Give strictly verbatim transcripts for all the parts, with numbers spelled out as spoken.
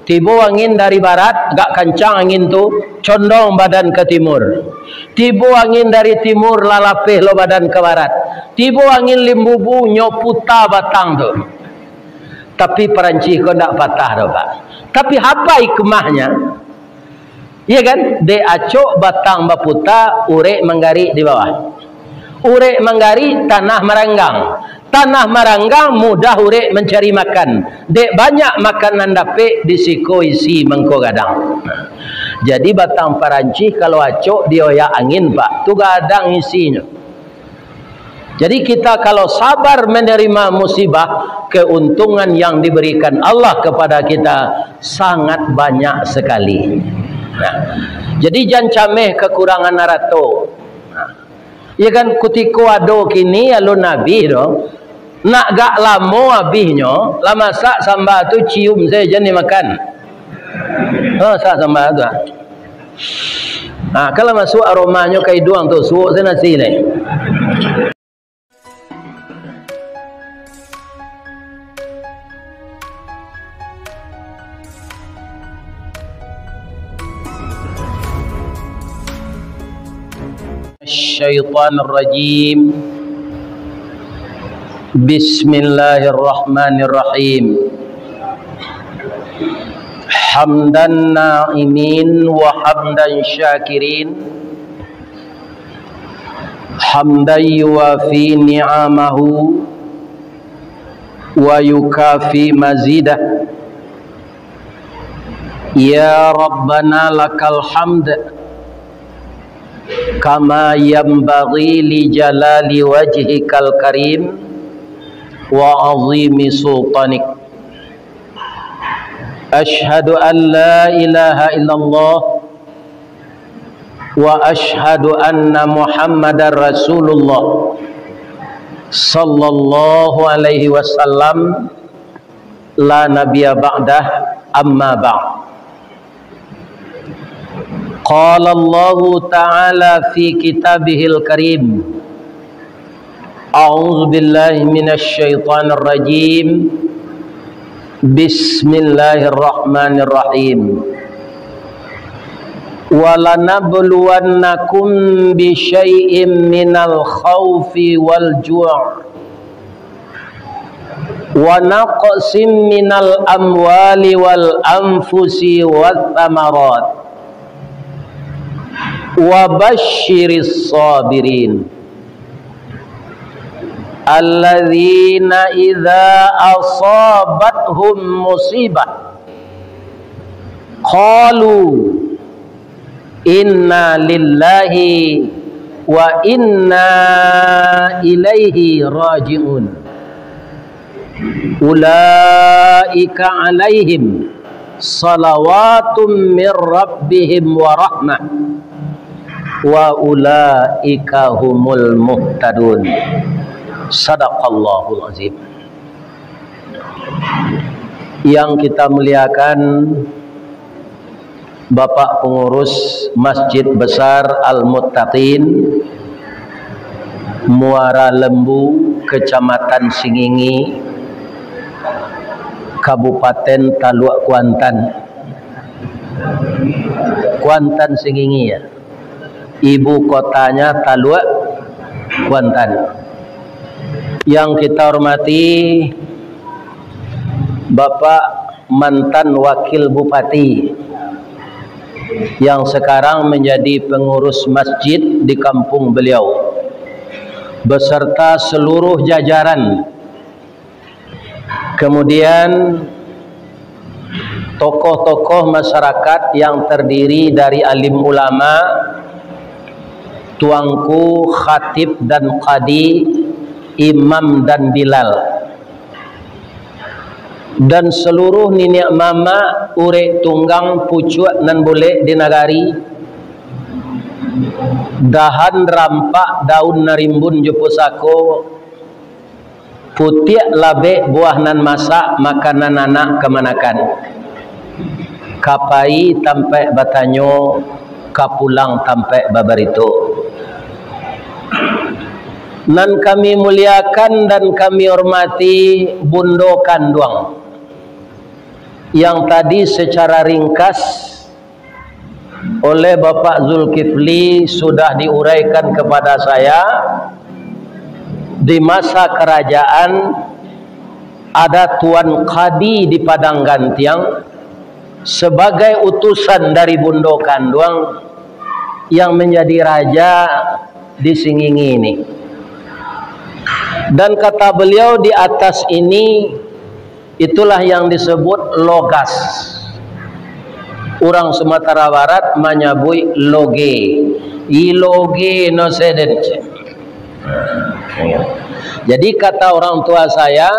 Tibo angin dari barat, agak kancang angin tu, condong badan ka timur. Tibo angin dari timur, lah lapeh lo badan ka barat. Tibo angin limbubu, nyo puta batang tu. Tapi Parancis ko ndak patah doh, Pak. Tapi apa hikmahnyo? Iya kan? Dek acok batang baputa, urek manggarik di bawah. Urek manggarik, tanah maranggang. Tanah maranggang, mudah urek mancari makan. Dek banyak makanan dapek, di siko isi mangko gadang. Jadi batang Parancis kalau acok dioyak angin, Pak, tu gadang isinyo. Jadi kita kalau sabar menerima musibah, keuntungan yang diberikan Allah kepada kita sangat banyak sekali. Nah, jadi jan cameh kekurangan arato. Nah, ya kan, kutiko ado kini alun abih doh, nak gak lamo abihnyo, lah masak samba tu cium sajo jan dimakan. Ha, masak samba tu. Ha, kalau masuk aromanyo ka iduang tu, suok se nasi lai. الشيطان الرجيم. بسم الله الرحمن الرحيم. حمد الناعمين وحمد الشاكرين. حمدا يوافي نعمه ويكافئ مزيده. يا ربنا لك الحمد كما ينبغي لجلال وجهك الكريم وعظيم سلطانك. أشهد أن لا إله إلا الله وأشهد أن محمدا رسول الله صلى الله عليه وسلم لا نبي بعده، أما بعد. قال الله تعالى في كتابه الكريم، أعوذ بالله من الشيطان الرجيم. بسم الله الرحمن الرحيم. ولنبلونكم بشيء من الخوف والجوع ونقص من الأموال والأنفس والثمرات وبشر الصابرين الذين إذا أصابتهم مصيبة قالوا إنا لله وإنا إليه راجعون. أولئك عليهم صلوات من ربهم ورحمة وأولئك هم المهتدون. صدق الله العظيم. Yang kita muliakan, Bapak Pengurus Masjid Besar Al-Muttaqin, Muara Lembu, Kecamatan Singingi, Kabupaten Taluk Kuantan. Kuantan Singingi, ya. Ibu kotanya Taluk Kuantan. Yang kita hormati Bapak mantan Wakil Bupati yang sekarang menjadi pengurus masjid di kampung beliau, beserta seluruh jajaran. Kemudian, tokoh-tokoh masyarakat yang terdiri dari alim ulama, tuangku, khatib dan qadi, imam dan bilal, dan seluruh niniak mamak, urek tunggang, pucuak nan bulek di nagari, dahan rampak, daun nan rimbun jo pusako, putiak labek buah nan masak, makanan anak kamanakan. Ka pai tampaik batanyo, ka pulang tampaik babarito. Nan kami muliakan dan kami hormati Bundo Kanduang, Yang tadi secara ringkas oleh Bapak Zulkifli sudah diuraikan kepada saya, di masa kerajaan ada Tuan Kadi di Padang Gantiang sebagai utusan dari Bundo Kanduang yang menjadi raja di Singingi ini. Dan kata beliau di atas ini, itulah yang disebut logas. Urang Sumatera Barat manyabuik loge. I loge no seden. Jadi kata orang tua saya,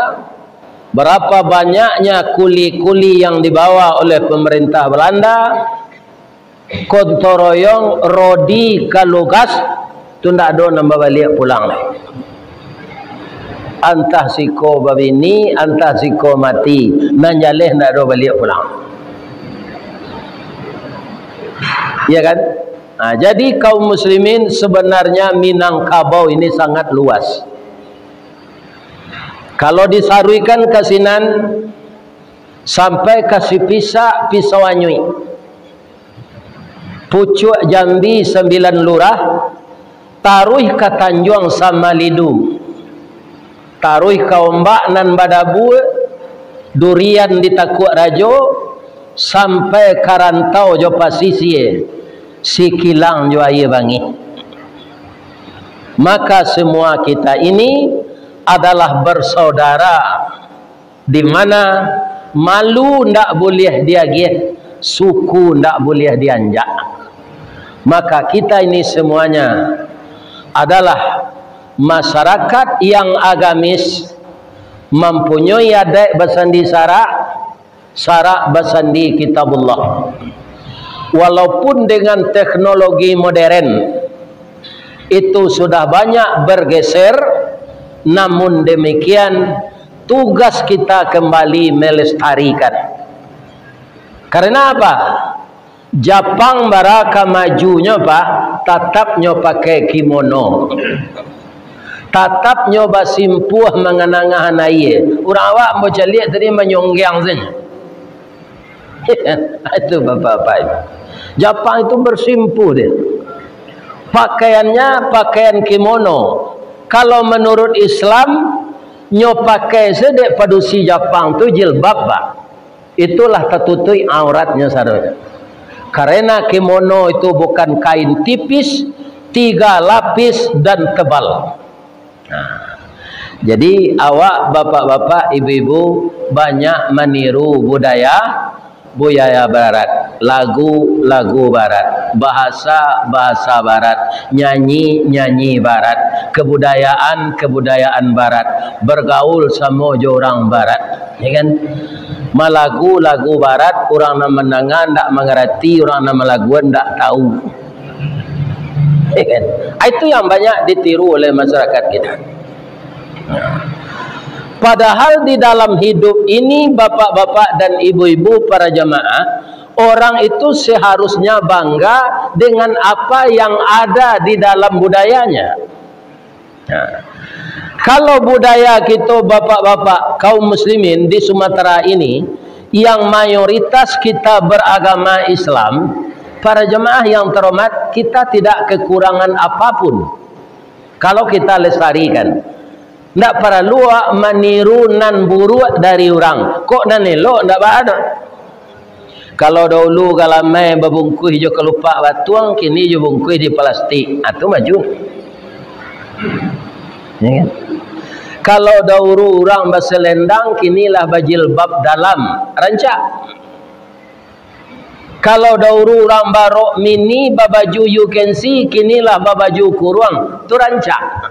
berapa banyaknya kuli-kuli yang dibawa oleh pemerintah Belanda, kontoroyong, rodi ka logas, tu ndak ado nan babaliak pulang lai. Antah siko babini, antah siko mati, nan jaleh ndak ado baliak pulang. Ya kan? Nah, jadi kaum muslimin, sebenarnya Minangkabau ini sangat luas. Kalau disaruikan ka sinan, sampai ka Sipisak, Pisau Anyuik, Pucuak Jambi, Sambilan Lurah, taruih ka Tanjuang Samalidu, taruih ka Ombak Nan Badabua, Durian di Takuak Rajo, sampai ka rantau jo pasisia, Sikilang jo Aia Bangih. Maka semua kita ini adalah bersaudara, di mana malu ndak buliah diagiah, suku ndak buliah dianjak. Maka kita ini semuanya adalah masyarakat yang agamis, mampunyoi adaik basandi sarak, sarak basandi Kitabullah. Walaupun dengan teknologi modern itu sudah banyak bergeser, namun demikian tugas kita kembali melestarikan. Karena apa? Japang bara ka majunyo, Pak, tatap nyo pakai kimono. Tatap nyo basimpuah manganangahan aia. Urang awak ambo caliak tadi manyonggiang sajo. Itu bapak-bapak itu. Japang itu bersimpuh dia. Pakaiannya pakaian kimono. Kalau menurut Islam, nyo pakai sajo dek padusi Japang tu jilbab, Pak. Itulah tatutuik auratnyo sadonya. Karena kimono itu bukan kain tipis, tiga lapis dan tebal. Nah, jadi awak bapak-bapak, ibu-ibu banyak maniru budaya, budaya barat, lagu, lagu barat, bahasa, bahasa barat, nyanyi, nyanyi barat, kebudayaan, kebudayaan barat, bergaul samo jo urang barat. Ya kan? Malagu lagu barat, urang nan mandanga ndak mangarati, urang nan malaguan ndak tahu. Ya kan? Ah, itu yang banyak ditiru oleh masyarakat kita. Padahal di dalam hidup ini, bapak-bapak dan ibu-ibu para jamaah, orang itu seharusnya bangga dengan apa yang ada di dalam budayanya. Nah, kalau budaya kito, bapak-bapak, kaum muslimin di Sumatera ini, yang mayoritas kita beragama Islam, para jemaah yang terhormat, kita tidak kekurangan apapun kalau kita lestarikan. Ndak paralu awak maniru nan buruak dari urang. Kok nan elok ndak baa doh. Kalau dahulu galamai babungkuih jo kalupak batuang, kini jo bungkuih di plastik. Ah, tu maju. Ya kan? Kalau dahulu urang baselendang, kini lah bajilbab dalam. Rancak. Kalau dahulu urang barok mini, babaju U K C, kini lah babaju kuruang. Tu rancak.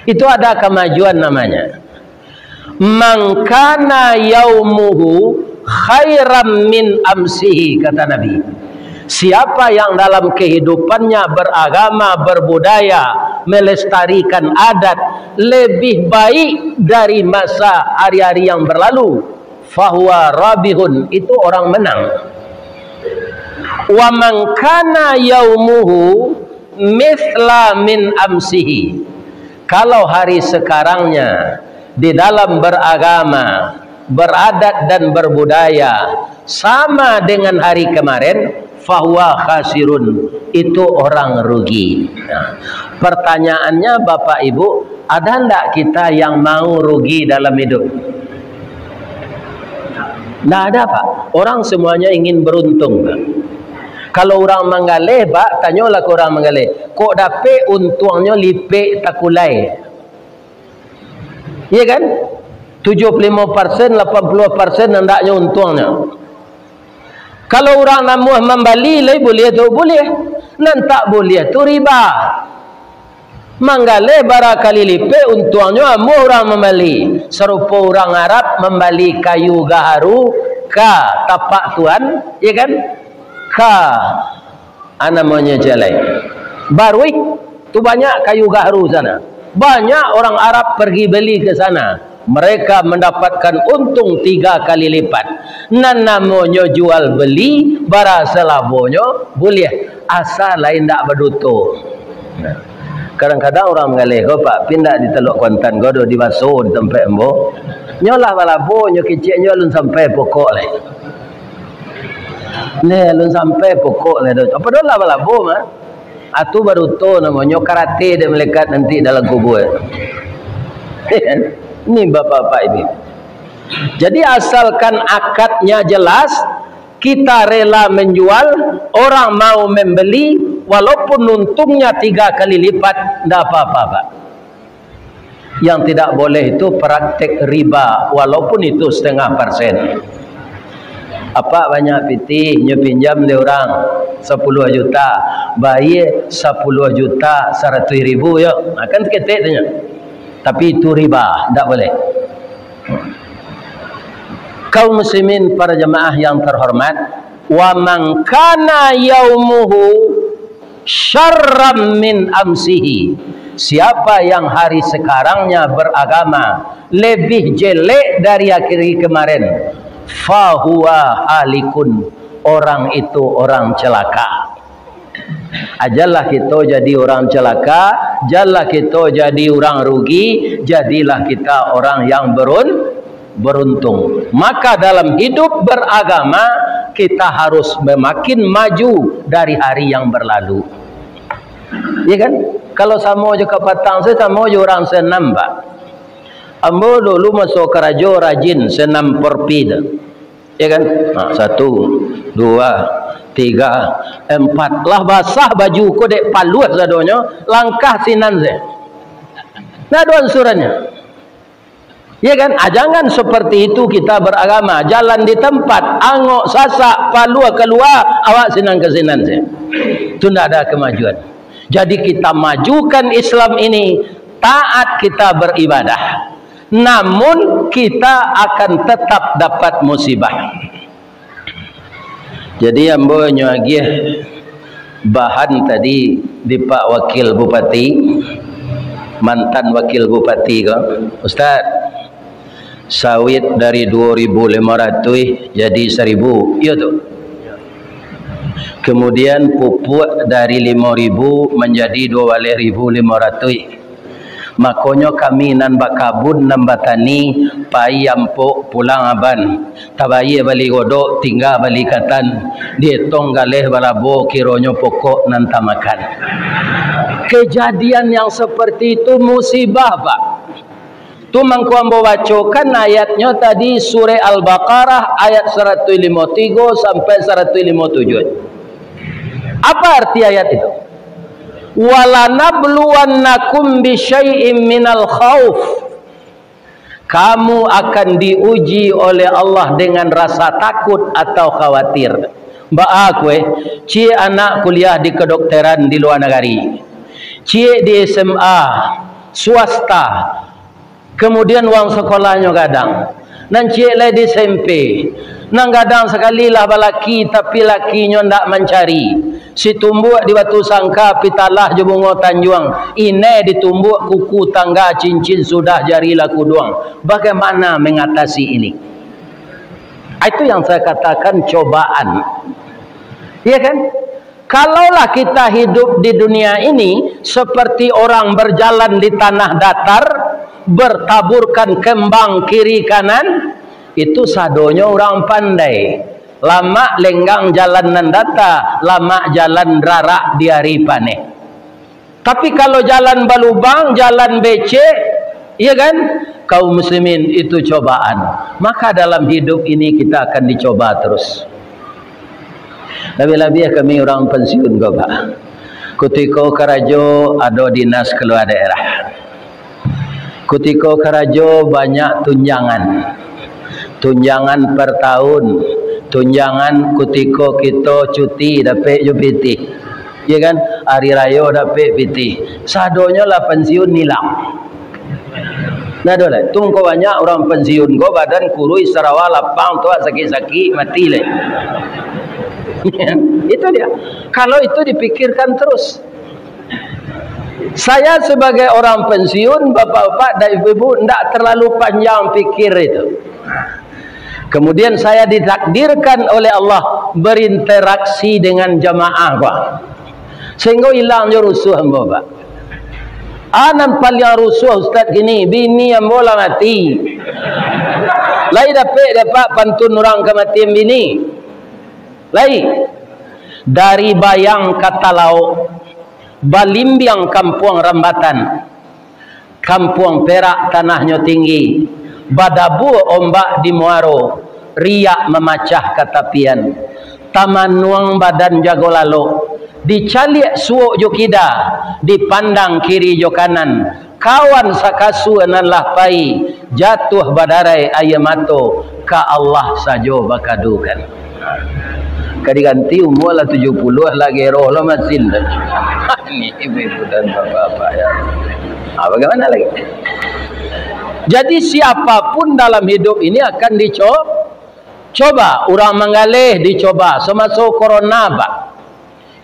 Itu ada kamajuan namanya. "Man kana yaumuhu khairan min amsihi," kata Nabi. Siapa yang dalam kehidupannya beragama, berbudaya, melestarikan adat, lebih baik dari masa hari-hari yang berlalu, fahuwa rabihun, itu orang menang. "Wa man kana yaumuhu mithla min amsihi," kalau hari sekarangnya di dalam beragama, beradat dan berbudaya sama dengan hari kemarin, fahuwa khasirun, itu orang rugi. Nah, pertanyaannya, Bapak Ibu, ada ndak kita yang mau rugi dalam hidup? Ndak ada, Pak. Orang semuanya ingin beruntung. Kalau urang manggaleh, Pak, tanyolah ka urang manggaleh, kok dapek untuangnyo lipek takulai? Iya kan? Tujuh puluh limo persen, lapan puluh persen andaknyo untuangnyo. Kalau urang namuah mambali, lai buliah tu? Buliah. Nan tak buliah tu riba. Manggaleh bara kali lipek untuangnyo amuah urang mambali. Sarupo urang Arab mambali kayu gaharu ka tapak tuan, iya kan? Ka, ah, namonyo jalai. Baruik, tu banyak kayu gaharu sana. Banyak orang Arab pergi beli ke sana. Mereka mendapatkan untung tiga kali lipat. Nan namonyo jual beli, bara salabonyo buliah, asa lai indak baduto. Nah, kadang-kadang urang manggaleh ko, Pak, pindah di Telok Kuantan ko, do dibaso di tampek ambo. Nyo lah balabo, nyo kicik nyo alun sampai pokok lai. Neh, alun sampai pokok lai do. Apa do lah balabo, mah? Atu baduto namonyo, karate dek malaikat nanti dalam kubur. Ni bapak-bapak ini. Jadi, asalkan akadnya jelas, kita rela menjual, orang mau membeli, walaupun untungnya tiga kali lipat, ndak apa-apa, Pak. Yang tidak boleh itu praktek riba, walaupun itu setengah persen. Apak banyak pitih, nyo pinjam dek urang sapuluah juta, bayia sapuluah juta saratuih ribu, yo. Ha, kan saketek tu nyo. Tapi itu riba, ndak boleh. Kaum muslimin, para jamaah yang terhormat, wa man kana yaumuhu syarram min amsihi. Siapa yang hari sekarangnya beragama lebih jelek dari hari kemarin, fahuwa halikun, orang itu orang celaka. Ajalah kito jadi urang calaka, janlah kito jadi urang rugi, jadilah kita orang yang berun-, beruntung. Maka dalam hidup beragama, kita harus semakin maju dari hari yang berlalu. Ya kan? Kalau samo jo kapatang, samo jo urang senam, Pak. Ambo dulu maso karajo rajin senam porpi tu. Ya kan? Ha, satu, dua, tiga, empat. Lah basah baju ko dek paluah sadonyo, langkah sinan se. Nah, ado ansurannyo. Ya kan? Ah, jangan seperti itu kita beragama. Jalan di tempat, angok sasak, paluah kalua, awak sinan ka sinan se. Itu ndak ada kemajuan. Jadi kita majukan Islam ini, taat kita beribadah. Namun kita akan tetap dapat musibah. Jadi ambo nyo agiah bahan tadi di Pak Wakil Bupati, mantan Wakil Bupati ko, Ustaz, sawit dari duo ribu limo ratuih jadi saribu, iyo tu. Kemudian pupuk dari limo ribu manjadi duo baleh ribu limo ratuih. Makonyo kami nan bakabun, nan batani, pai ampok, pulang aban. Tabayia bali godok, tingga bali katan. Dietong galeh balabo, kironyo pokok nan tamakan. Kejadian yang seperti itu musibah, Pak. Tu mangko ambo bacokan ayatnyo tadi, Surah Al-Baqarah ayat saratuih limo tigo sampai saratuih limo tujuah. Apa arti ayat itu? "Walanabluwannakum bisyai'im minal khauf." Kamu akan diuji oleh Allah dengan rasa takut atau khawatir. Baa kue, ciek anak kuliah di kedokteran di luar negeri, ciek di S M A swasta, kemudian uang sekolahnyo gadang. Nan ciek lai di S M P. Nan gadang sakali lah balaki, tapi lakinyo ndak mancari. Situmbuak di Batu Sangka, Pitalah jo Bungo Tanjuang, inai ditumbuak kuku tangga, cincin sudah, jari lah kuduang. Bagaimana mengatasi ini? Itu yang saya katakan cobaan. Iya kan? Kalaulah kita hidup di dunia ini seperti orang berjalan di tanah datar, bertaburkan kembang kiri kanan, Itu sadonyo urang pandai. Lamak lenggang jalan nan data, lamak jalan rarak di ari paneh. Tapi kalau jalan balubang, jalan becek, iya kan? Kaum muslimin, itu cobaan. Maka dalam hidup ini kita akan dicoba terus. Labiah-labiah kami urang pensiun ko, Pak. Kutiko karajo ado dinas kalua daerah. Kutiko karajo banyak tunjangan. Tunjangan per tahun, tunjangan kutiko kito cuti dapek jo pitih. Iya kan? Hari rayo dapek pitih. Sadonyo lah pensiun ilang. Nah, ado lai. Tungko banyak urang pensiun ko, badan kuruih, sarawa lapang, tuak sakik-sakik, mati lai. Itu dia. Kalau itu dipikirkan terus. Saya sebagai orang pensiun, bapak-bapak dan ibu-ibu, ndak terlalu panjang pikir itu. Kemudian saya ditakdirkan oleh Allah berinteraksi dengan jamaah, Pak. Sehingga hilang jo rusuh ambo, Pak. Ah, nan paliang rusuh, Ustaz, kini, bini ambo lah mati. Lai dapek dek Apak pantun urang kamatian bini? Lai. Dari Bayang ka Talaok, balimbiang kampuang Rambatan. Kampuang Perak tanahnyo tinggi, badabua ombak di muaro, riak mamacah ka tapian. Tamanuang badan jago lalok, dicaliak suok jo kida, dipandang kiri jo kanan, kawan sakasua nan lah pai, jatuah badarai aia mato, ka Allah sajo bakadukan. Ka diganti umua lah tujuah puluah, lah geroh lo masin tu. Ini ibu-ibu dan bapak-bapak, ya. Ha, bagaimana lagi? Jadi, siapapun dalam hidup ini akan dico-, coba. Urang manggaleh dicoba. Samaso korona, Pak,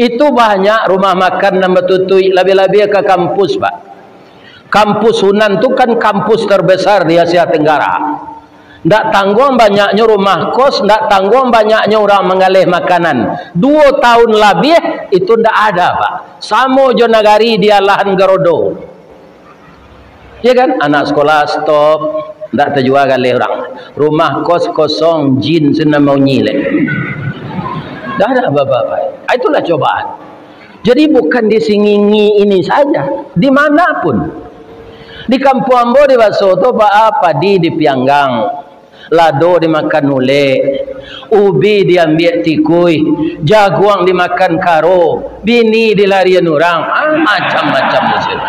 itu banyak rumah makan nan batutuik, labiah-labiah ka kampus, Pak. Kampus Unan tu kan kampus terbesar di Asia Tenggara. Ndak tangguang banyaknyo rumah kos, ndak tangguang banyaknyo urang manggaleh makanan. Duo tahun labiah, itu ndak ada, Pak. Samo jo nagari di alahan garodo. Ya kan? Anak sekolah stop, ndak tajua galeh urang. Rumah kos kosong, jin sinan maunyi lai. Ndak ada apa-apa. Ah, itulah cobaan. Jadi, bukan di Singingi ini saja, di mana pun. Di kampuang ambo di Baso tu, ba-, padi dipianggang, lado dimakan ulek, ubi diambiak tikuih, jaguang dimakan karo, bini dilarian urang, ah, macam-macam di situ.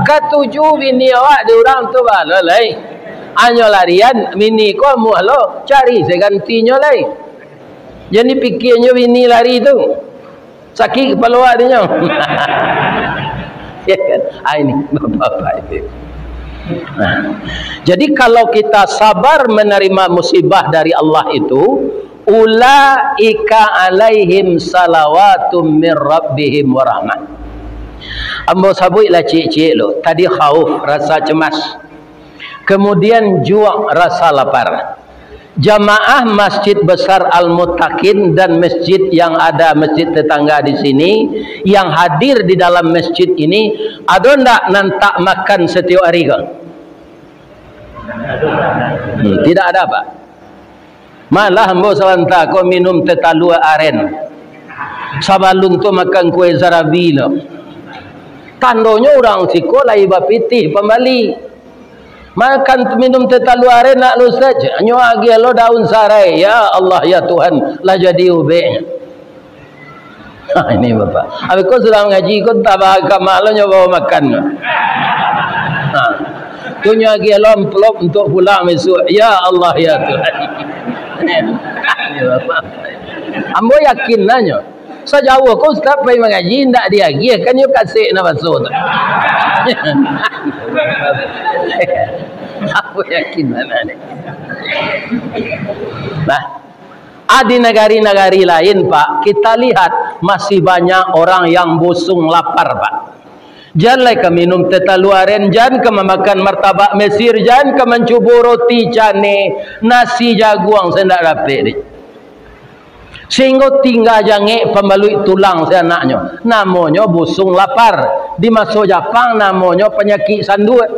Katuju bini awak di urang tu, baa lo lai. Anyo larian, bini ko amuah lo, cari se gantinyo lai. Jan dipikian jo bini lari tu. Sakik kapalo awak tu nyo. Ya kan? Ah, ini bapak-bapak itu. Nah, jadi kalau kita sabar menerima musibah dari Allah itu, ulaika alaihim salawatum mir rabbihim warahmah. Ambo sabuik lah ciek-ciek lo. Tadi khauf, rasa cemas. Kemudian juak, rasa lapar. Jamaah Masjid Besar Al-Muttaqin dan masjid yang ada, masjid tetangga di sini, yang hadir di dalam masjid ini, ado ndak nan tak makan setiap hari ko? Hmm, tidak ada, Pak. Malah ambo sabanta ko minum teh talua aren. Sabalun tu makan kue sarabi lo. Tandonyo urang siko lai bapitih pambali. Makan, minum teh talua aren nak lo, Ustaz. Nyo agiah lo daun sarai. Ya Allah, ya Tuhan, lah jadi ubek. Ha, ini bapak. Habis ko sudah mangaji, ko entah ba-, ka ma lo nyo bao makan. Ha. Tu nyo agiah lo amplop untuak pulang besok. Ya Allah, ya Tuhan. Ini bapak. Ambo yakin lah nyo. Sajauah ko ustaz pai mangaji, indak diagiah, kan iyo kasek nan baso tu. Aku yakin bana ni. Nah, ah, di nagari-nagari lain, Pak, kita lihat masih banyak orang yang busung lapar, Pak. Jan lai ka minum teh talua aren, jan ka mamakan martabak Mesir, jan ka mancubo roti canai, nasi jaguang se ndak dapek, dek. Sehingga tingga jangek pambaluik tulang si anaknyo. Namonyo busung lapar. Di maso Japang namonyo panyakik sanduak.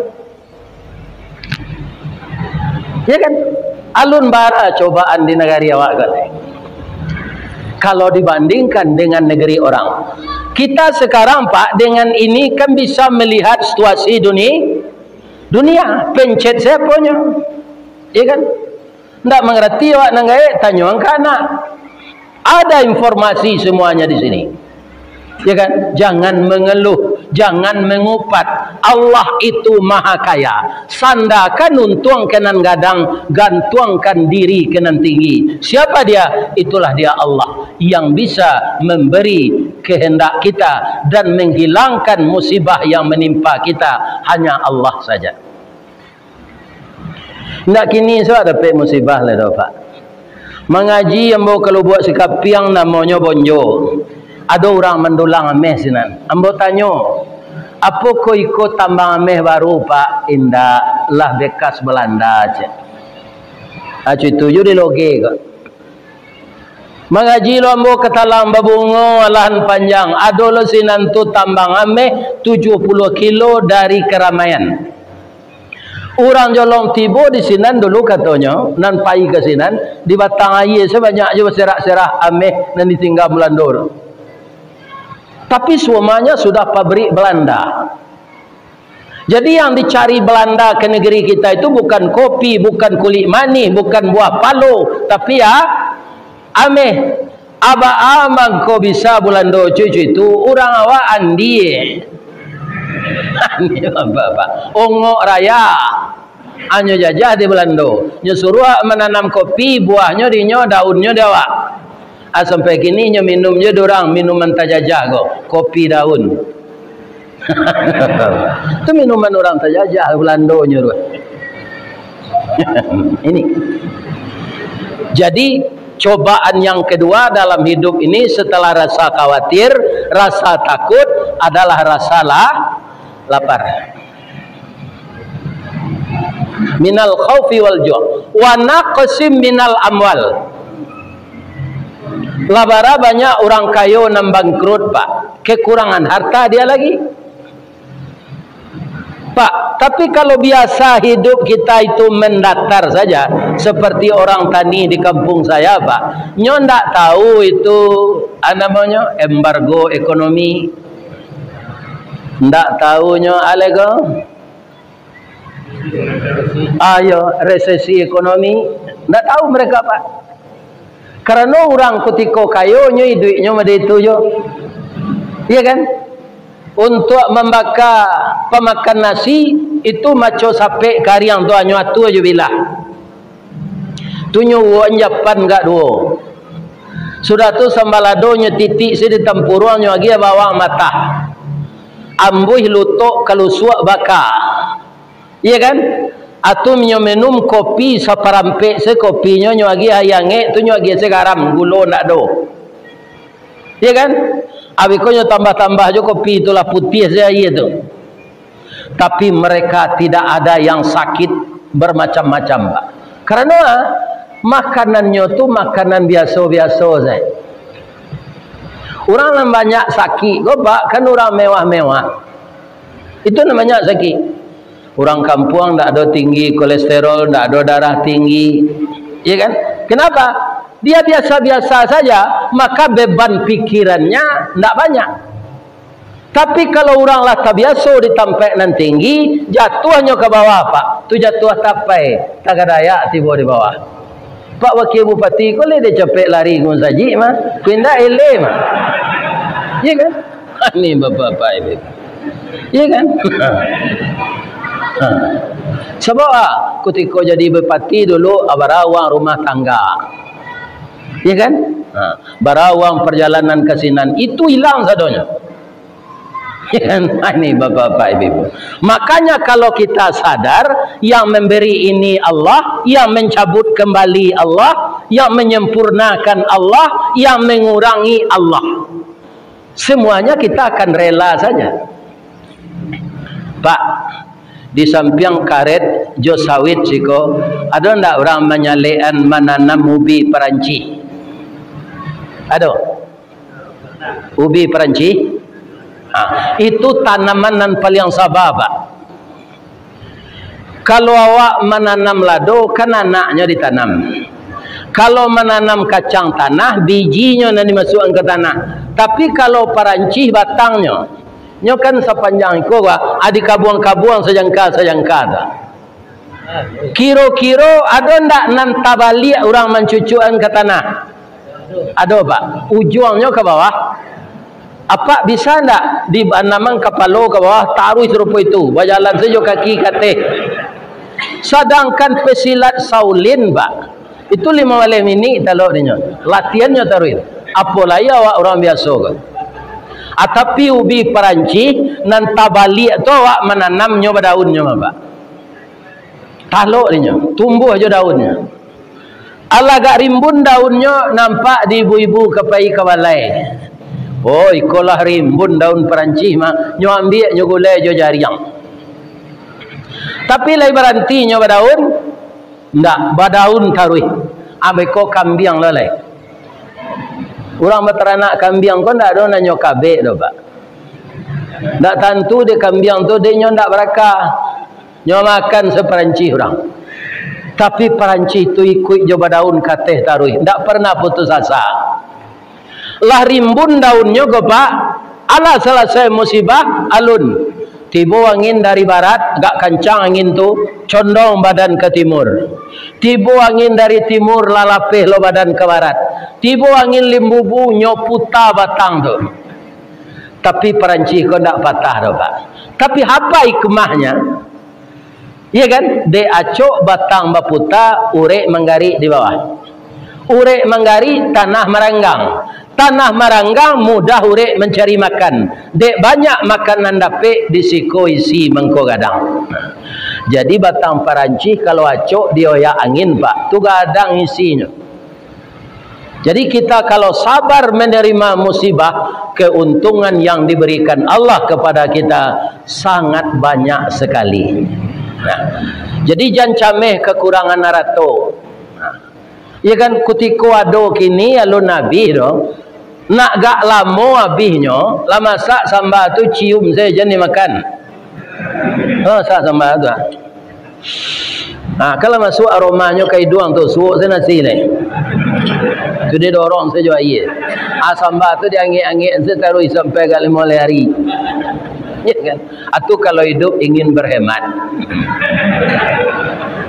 Ya kan? Alun bara cobaan di nagari awak ko. Kalau dibandingkan dengan negeri orang. Kita sekarang, Pak, dengan ini kan bisa melihat situasi duni-, dunia. Pencet siaponyo? Ya kan? Ndak mangarati awak nan gaek, tanyoan ka anak. Ada informasi semuanya di sini. Ya kan? Jangan mengeluh, jangan mengupat. Allah itu Maha Kaya. Sandakan untuang ka nan gadang, gantuangkan diri ka nan tinggi. Siapa Dia? Itulah Dia Allah yang bisa memberi kehendak kita dan menghilangkan musibah yang menimpa kita. Hanya Allah saja. Ndak kini sudah dapek musibah lai doh, Pak. Mangaji ambo ka Lubuak Sikapiang namonyo Bonjo. Ado urang mandulang ameh sinan. Ambo tanyo, "Apokoh iko tambang ameh baru, Pak?" "Indak, lah bekas Belanda," cek. Ah, cuy, tu ju diloge ko. Mangaji lo ambo ka Talang Babungo, alahan panjang. Ado lo sinan tu tambang ameh tujuah puluah kilo dari Keramaian. Urang Jolong tibo di sinan dulu, katonyo, nan pai ka sinan, di batang aia sabanyak jo baserak-serak ameh nan ditingga Belando tu. Tapi semuanya sudah pabrik Belanda. Jadi yang dicari Belanda ke negeri kita itu bukan kopi, bukan kulik manih, bukan buah palo, tapi ya ameh. Aba amang ko bisa Bulando cucu itu, urang awak andie. Andie apa, Pak? Ongok raya. Anyo jajah di Bulando. Nyo suruah mananam kopi, buahnyo di nyo, daunnyo di awak. Ah, sampai kini nyo minum jo di urang minuman tajajah ko, kopi daun. Tu minuman urang tajajah, Bulandonyo tu. Ini. Jadi, cobaan yang kedua dalam hidup ini setelah rasa khawatir, rasa takut adalah rasa la-, lapar. Minal khaufi wal ju'. Wa naqsim minal amwal. Lah bara banyak urang kayo nan bangkrut, Pak. Kekurangan harta dia lagi. Pak, tapi kalau biasa hidup kita itu mendatar saja, seperti orang tani di kampung saya, Pak. Nyo ndak tahu itu, ah, namonyo, embargo ekonomi. Ndak tahu nyo, alego. Ah, yo, resesi ekonomi. Ndak tahu mereka, Pak. Karano urang kutiko kayo, nyo iduiknyo mode itu jo. Iya kan? Untuak mambaka pamakan nasi, itu maco sapek kariang tu, anyo atua jo bilah. Tu nyo uwok japan gak duo. Sudah tu sambaladonyo titik si di tampuruang, nyo agiah bawang matah. Ambuih lutok kalusuak baka. Iya kan? Atau nyo minum kopi saparampek se kopinyo, nyo agiah aia angek tu, nyo agiah se garam, gulo ndak ado. Iya kan? Abih ko nyo tambah-tambah jo kopi tu lah putiah se aia tu. Tapi mereka tidak ada yang sakit bermacam-macam, Pak. Karano, ah, makanannyo tu makanan biaso-biaso saja. Urang nan banyak sakik ko, Pak, kan urang mewah-mewah. Itu namanya sakik. Urang kampuang ndak ado tinggi kolesterol, ndak ado darah tinggi. Iya kan? Kenapa? Dia biasa-biasa saja, maka beban pikirannya ndak banyak. Tapi kalau urang lah tabiaso di tampek nan tinggi, jatuahnyo ka bawah, Pak. Tu jatuah tapai, tagadayak tibo di bawah. Pak Wakil Bupati ko lai dek capek lari ka musajik mah, ko indak eleh mah. Iya kan? Ini bapak-bapak ini. Iya kan? Ha. Sabab, ah, kutiko jadi bupati dulu, ah, bara uang rumah tangga. Iya kan? Ha. Bara uang perjalanan ka sinan, itu hilang sadonyo. Ini bapak-bapak, ibu-ibu. Makanya kalau kita sadar, yang memberi ini Allah, yang mencabut kembali Allah, yang menyempurnakan Allah, yang mengurangi Allah. Semuanya kita akan rela saja. Pak, di sampiang karet jo sawit siko, ado ndak urang manyalekan mananam ubi Perancis? Ado? Ubi Perancis? Ha, itu tanaman nan paliang saba, Pak. Kalau awak mananam lado, kan anaknyo ditanam. Kalau mananam kacang tanah, bijinyo nan dimasuakkan ka tanah. Tapi kalau Perancis, batangnyo, nyo kan sapanjang iko, Pak, a, dikabuang-kabuang sajangka-sajangka tu. Kiro-kiro ado ndak nan tabaliak urang mancucuakan ka tanah? Ado, Pak. Ujuangnyo ka bawah. Apak bisa ndak dianamkan kapalo ka bawah, taruih sarupo itu, bajalan sajo kaki ka ateh? Sadangkan pesilat Shaolin, Pak, itu limo baleh minik talok dinyo. Latihannyo taruih. Apo lai awak urang biaso ko? A, tapi ubi Perancis nan tabaliak tu awak mananamnyo badaunnyo mah, Pak. Talok dinyo, tumbuah jo daunnyo. Alah agak rimbun daunnyo, nampak di ibu-ibu ka pai ka balai. Oh, iko lah rimbun daun Perancis mah, nyo ambiak nyo gulai jo jariang. Tapi lai baranti nyo badaun, ndak, badaun taruih. Abih ko kambiang lo lai. Urang bataranak kambiang ko ndak ado nan nyo kabek doh, Pak. Ndak tantu dek kambiang tu, dek nyo ndak barakah. Nyo makan se Perancis urang. Tapi Perancis tu ikuik jo badaun ka ateh taruih, ndak pernah putus asa. Lah rimbun daunnyo ko, Pak, alah salasai musibah, alun. Tibo angin dari barat, agak kancang angin tu, condong badan ka timur. Tibo angin dari timur, lah lapeh lo badan ka barat. Tibo angin limbubu, nyo puta batang tu. Tapi Perancis ko ndak patah doh, Pak. Tapi apa hikmahnyo? Iya kan? Dek acok batang baputa, urek manggarik di bawah. Urek manggarik, tanah maranggang. Tanah maranggang, mudah urek mancari makan. Dek banyak makanan dapek, di siko isi mangko gadang. Jadi batang Perancis kalau acok dioyak angin, Pak, tu gadang isinyo. Jadi, kita kalau sabar menerima musibah, keuntungan yang diberikan Allah kepada kita sangat banyak sekali. Nah, jadi jan cameh kekurangan arato. Nah, ya kan, kutiko ado kini alun abih doh. Nak gak lamo abihnyo, lah masak samba tu cium sajo jan dimakan. Ha, masak samba tu. Ha, kalau masuak aromanyo ka iduang tu, suok se nasi lai. Tu didorong sajo aia. Ha, samba tu diangek-angek se taruih sampai agak limo baleh ari. Ya kan? Atu kalau hidup ingin berhemat.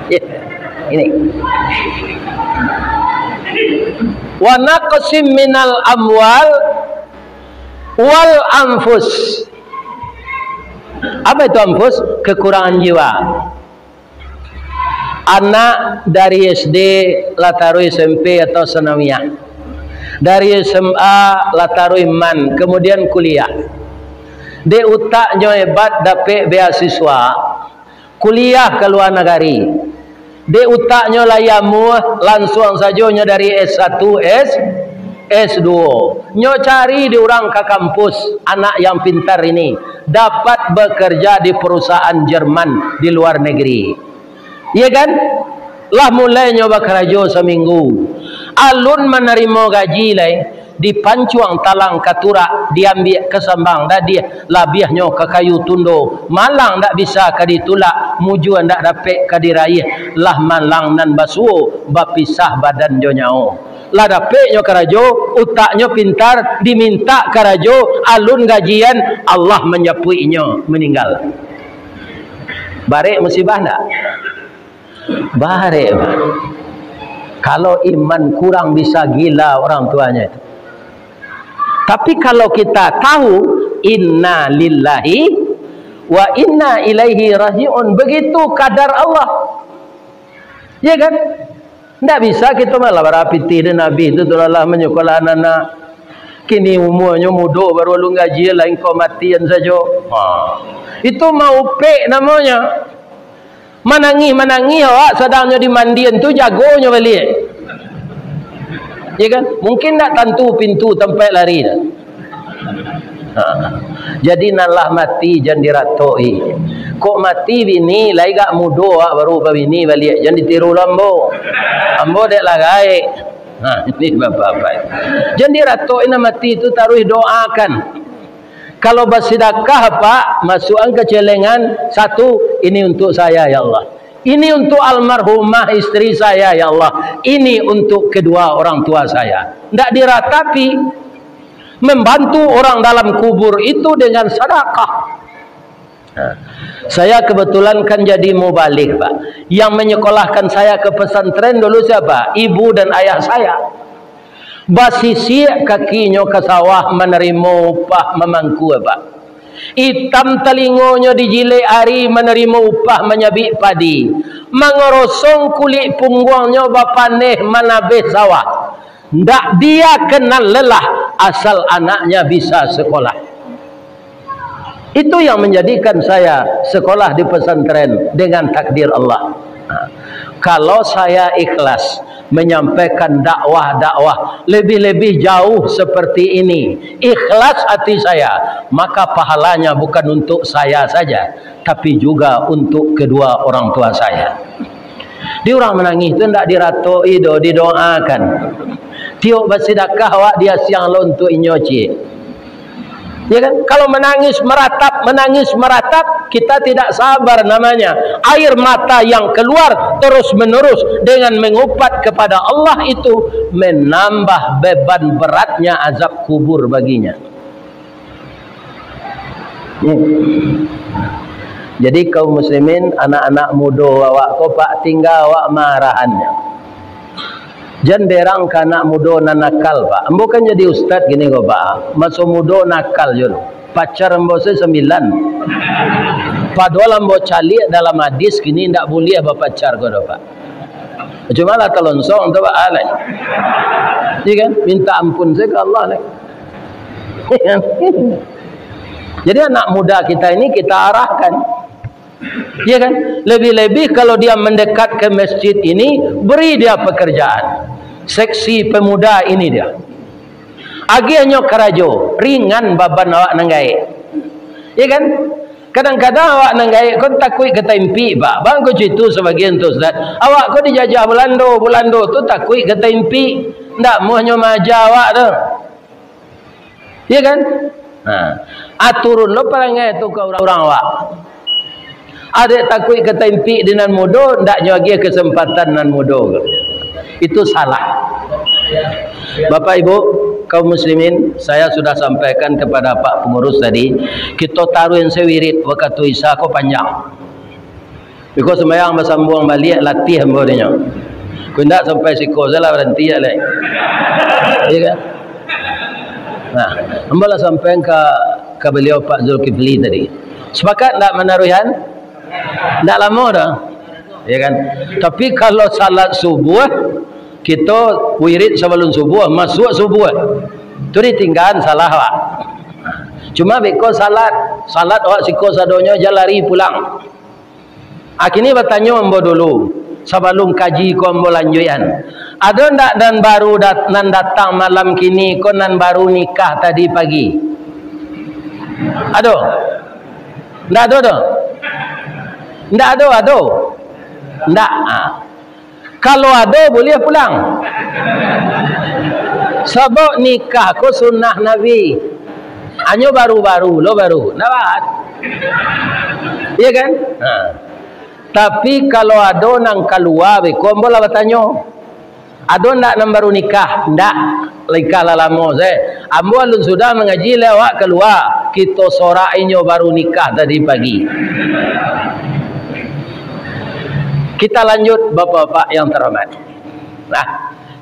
Ya, ini. Wa naqsim minal amwal wal anfus. Apa itu anfus? Kekurangan jiwa. Anak dari S D lah taruih S M P atau sanawiyah. Dari S M A lah taruih man, kemudian kuliah. Dek utaknyo hebat dapek beasiswa, kuliah ka lua nagari. Dek utaknyo lah amuah, lansuang sajo nyo dari S satu, S, S dua. Nyo cari di urang ka kampus, anak yang pintar ini dapat bekerja di perusahaan Jerman di luar negeri. Iya kan? Lah mulai nyo bakarajo saminggu. Alun manarimo gaji lai, dipancuang talang ka turak, diambiak ka sambang dadiah, labiahnyo ka kayu tundo. Malang ndak bisa ka ditulak, mujua ndak dapek ka diraiah. Lah malang nan basuo, bapisah badan jo nyao. Lah dapeknyo karajo, utaknyo pintar, dimintak karajo, alun gajian, Allah manjapuiknyo, maninggal. Barek musibah ndak? Barek, Pak. Kalau iman kurang, bisa gila orang tuanya itu. Tapi kalau kita tahu, inna lillahi wa inna ilaihi raji'un, begitu kadar Allah. Ya kan? Ndak bisa kito malah barapitih dek Nabi tu, tu lah manyukolah anak-anak. Kini umuanyo mudo, baru alun gaji, lah ingkau matian sajo. Ha. Itu maupek namonyo. Manangih-manangih awak, sadang nyo dimandian tu, jagonyo baliak. Ya kan? Mungkin ndak tantu pintu tampek lari tu. Ha. Jadi, nan lah mati jan diratok-i. Kok mati bini, lai gak mudo awak baru babini baliak, jan ditiru lo ambo. Ambo dek lah gaek. Ha, ini bapak-bapak. Jan diratok-i nan mati tu, taruih doakan. Kalau basidakah, Pak, masuakan ka celengan, satu, "Ini untuk saya, ya Allah. Ini untuk almarhumah istri saya, ya Allah. Ini untuk kedua orang tua saya." Ndak diratapi. Membantu orang dalam kubur itu dengan sadakah. Nah, saya kebetulan kan jadi mubalig, Pak. Yang menyekolahkan saya ke pesantren dulu siapa? Ibu dan ayah saya. Basisiak kakinyo ka sawah manarimo upah mamangkua, Pak. Itam talingonyo dijilek ari manarimo upah manyabik padi. Mangorosong kulik pungguangnyo bapaneh manabeh sawah. Ndak dia kenal lelah, asal anaknya bisa sekolah. Itu yang menjadikan saya sekolah di pesantren dengan takdir Allah. Nah, kalau saya ikhlas menyampaikan dakwah-dakwah lebih-lebih jauh seperti ini, ikhlas hati saya, maka pahalanya bukan untuk saya saja, tapi juga untuk kedua orang tua saya. Di urang manangih tu ndak diratok-i doh, didoakan. Tiok basidakah awak diasiang lo untuak inyo ciek. Ya kan? Kalau menangis meratap, menangis meratap, kita tidak sabar namanya. Air mata yang keluar terus-menerus dengan mengupat kepada Allah itu menambah beban beratnya azab kubur baginya. Ya. Jadi, kaum muslimin, anak-anak mudo awak ko, Pak, tingga awak maarahannyo. Jan berang ka anak mudo nan nakal, Pak. Ambo kan jadi ustad kini ko, Pak. Maso mudo nakal juo. Pacar ambo se sambilan. Padohal ambo caliak dalam hadis, kini ndak buliah bapacar ko doh, Pak. Cuma lah talonsong tu, Pak, alai. Iya kan? Minta ampun saja ke Allah, alai. Jadi, anak muda kita ini kita arahkan. Iya kan? Lebih-lebih kalau dia mendekat ke masjid ini, beri dia pekerjaan. Seksi pemuda ini dia. Agiahnyo karajo, ringan baban awak nan gaek. Iya kan? Kadang-kadang awak nan gaek ko takuik ka taimpik, Pak. Bang ko cito sabagian tu, Ustaz. Awak ko dijajah Balando, Balando tu takuik ka taimpik. Ndak muahnyo maaja awak tu. Iya kan? Ha. Aturun lo parangai tu ka urang-urang awak. Adek takuik ka taimpik di nan mudo, ndak nyo agiah kesempatan nan mudo ko. Itu salah. Bapak Ibu, kaum muslimin, saya sudah sampaikan kepada Pak Pengurus tadi, kito taruih se wirid wakatu Isya ko panjang. Biko sumbayang basambuang baliak, latiah ambo dinyo. Ko indak sampai siko salah baranti alai. Iya kan? Nah, ambo lah sampaian ka, ka baliau Pak Zulkifli tadi. Sepakat ndak manaruihan? Ndak lamo doh. Iya kan? Tapi kalau salat subuah, kito wirid sabalum subuah, masuak subuah. Tu ditinggaan, salah, Pak. Cuma beko salat, salat awak siko sadonyo, jan lari pulang. Ah, kini batanyo ambo dulu, sabalum kaji ko ambo lanjuikan. Ado ndak nan baru dat-, nan datang malam kini ko, nan baru nikah tadi pagi? Ado? Ndak ado doh? Ndak ado, ado? Ndak. Ah. Kalau ado, buliah pulang. Sabab nikah ko sunnah Nabi. Hanyo baru-baru lo, baru. Ndak baat. Iya kan? Ha. Tapi kalau ado nan kalua beko, ambo lah batanyo. Ado ndak nan baru nikah? Ndak. Nikah lah lamo se. Ambo alun sudah mangaji, lewat kalua. Kito sorak inyo baru nikah tadi pagi. Kita lanjut, Bapak-bapak yang terhormat. Nah,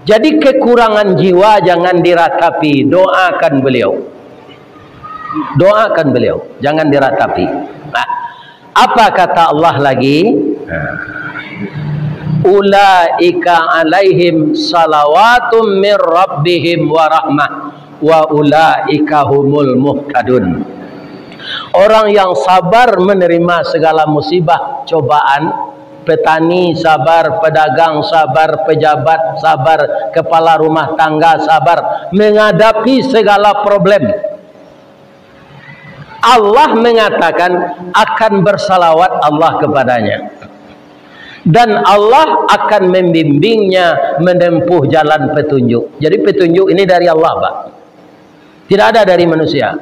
jadi kekurangan jiwa jangan diratapi, doakan beliau. Doakan beliau, jangan diratapi. Nah, apa kata Allah lagi? Nah. "Ulaika alaihim salawatum mir rabbihim wa rahmah, wa ulaika humul muhtadun." Orang yang sabar menerima segala musibah, cobaan, petani sabar, pedagang sabar, pejabat sabar, kepala rumah tangga sabar, menghadapi segala problem. Allah mengatakan akan bersalawat Allah kepadanya. Dan Allah akan membimbingnya menempuh jalan petunjuk. Jadi, petunjuk ini dari Allah, Pak. Tidak ada dari manusia.